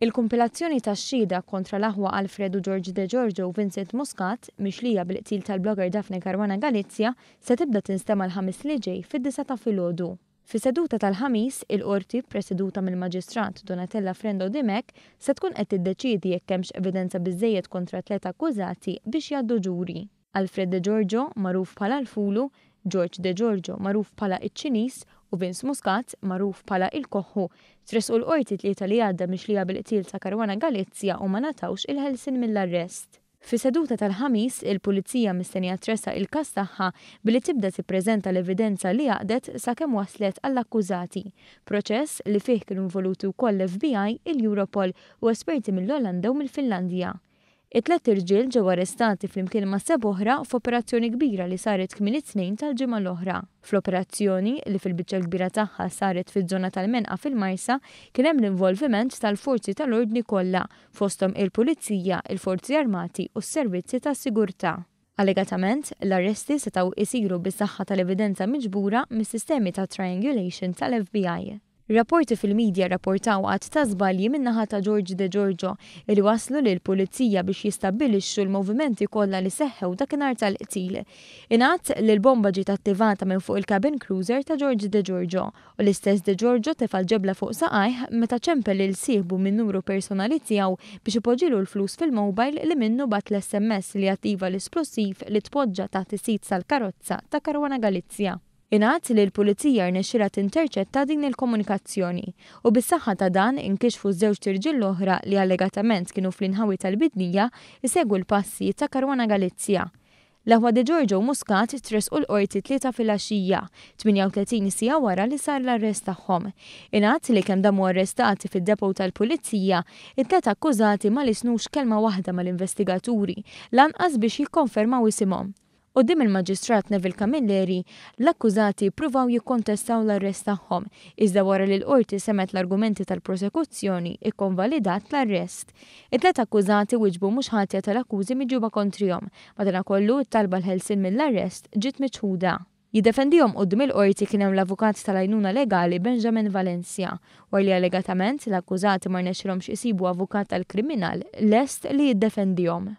Il-kumpilazzjoni tax-xhieda kontra l-aħwa Alfred u George Degiorgio u Vincent Muscat, mixlija bil-qtil tal-blogger Daphne Caruana Galizia, se tibda tinstema' l-Ħamis li ġej fid-disgħa ta' filgħodu. Fis-seduta tal-Ħamis, il-Qorti, preseduta mill-Maġistrat Donatella Frendo Dimech, se tkun qed tiddeċiedi jekk hemmx evidenza biżżejjed kontra t-tliet akkużati biex jgħaddu ġuri. Alfred Degiorgio, magħruf bħala l-Fulu, George Degiorgio, magħruf bħala iċ-Ċiniż, u Vince Muscat, magħruf bħala il-Koħħu, tressqu l-Qorti t-Tlieta li għadda mixlija bil-qtil ta' Caruana Galizia u ma ngħatawx il-ħelsien mill-arrest. Fis-seduta tal-Ħamis, il-Pulizija mistennija tressaq il-każ tagħha billi tibda tippreżenta l-evidenza li għaqdet sakemm waslet għall-akkużati, proċess li fih kienu involuti wkoll l-FBI, il-Europol u esperti mill-Olanda u mill-Finlandja. It-tlett irġiel ġew arrestati flimkien ma' sebgħa oħra f'operazzjoni kbira li saret kmieni t-Tnejn tal-ġimgħa l-oħra. Fl-operazzjoni, li fil-biċċa l-kbira tagħha saret fiż-żona tal-Menqa fil-Marsa, kien hemm l-involviment tal-forzi tal-ordni kollha, fosthom il-Pulizija, il-Forzi Armati u s-servizzi tas-sigurtà. Allegatament, l-arresti setgħu isiru bis-saħħa tal-evidenza miġbura mis-sistemi ta' triangulation tal-FBI. Rapporti fil-media rrapportaw għadd ta' żbalji min-naħa ta' George Degiorgio li wasslu lill-Pulizija biex jistabbilixxu l-movimenti kollha li seħħew dakinhar tal-qtil. Ingħad li l-bomba ġiet attivata minn fuq il-cabin cruiser ta' George Degiorgio u l-istess Degiorgio tefa' l-ġebla fuq saqajh meta ċempel lil sieħbu min-numru personali tiegħu biex ipoġġilu l-flus fil-mobile li minnu bagħat l-SMS li attiva l-isplussiv li tpoġġa taħt is-seat tal-karozza ta' Caruana Galizia. Ingħad li l-Pulizija rnexxielha tinterċetta din il-komunikazzjoni u bis-saħħa ta' dan inkixfu ż-żewġt irġiel l-oħra li allegatament kienu fl-inħawi tal-Bidnija jsegwu l-passi ta' Caruana Galizia. L-aħwa De Giorgio u Muscat tressqu l-Qorti t-Tlieta filgħaxija, 38 siegħa wara li sar l-arrest tagħhom. Ingħad li kemm damu arrestati fid-depot tal-Pulizija, it-tliet akkużati ma lisnux kelma waħda mal-investigaturi, lanqas biex jikkonfermaw isimhom. Quddiem il-Maġistrat Neville Camilleri, l-akkużati ppruvaw jikkontestaw l-arrest tagħhom, iżda wara li l-Qorti semgħet l-argumenti tal-prosekuzzjoni ikkonvalidat l-arrest. It-tliet akkużati wieġbu mhux ħatja tal-akkużi miġjuba kontrihom, madanakollu t-talba għall-ħelsien mill-arrest ġiet miċħuda. Jiddefendihom quddiem il-Qorti kien hemm l-avukat tal-għajnuna legali Benjamin Valencia, wara li allegatament l-akkużati ma rnexxilhomx isibu avukat tal-kriminal lest li jiddefendihom.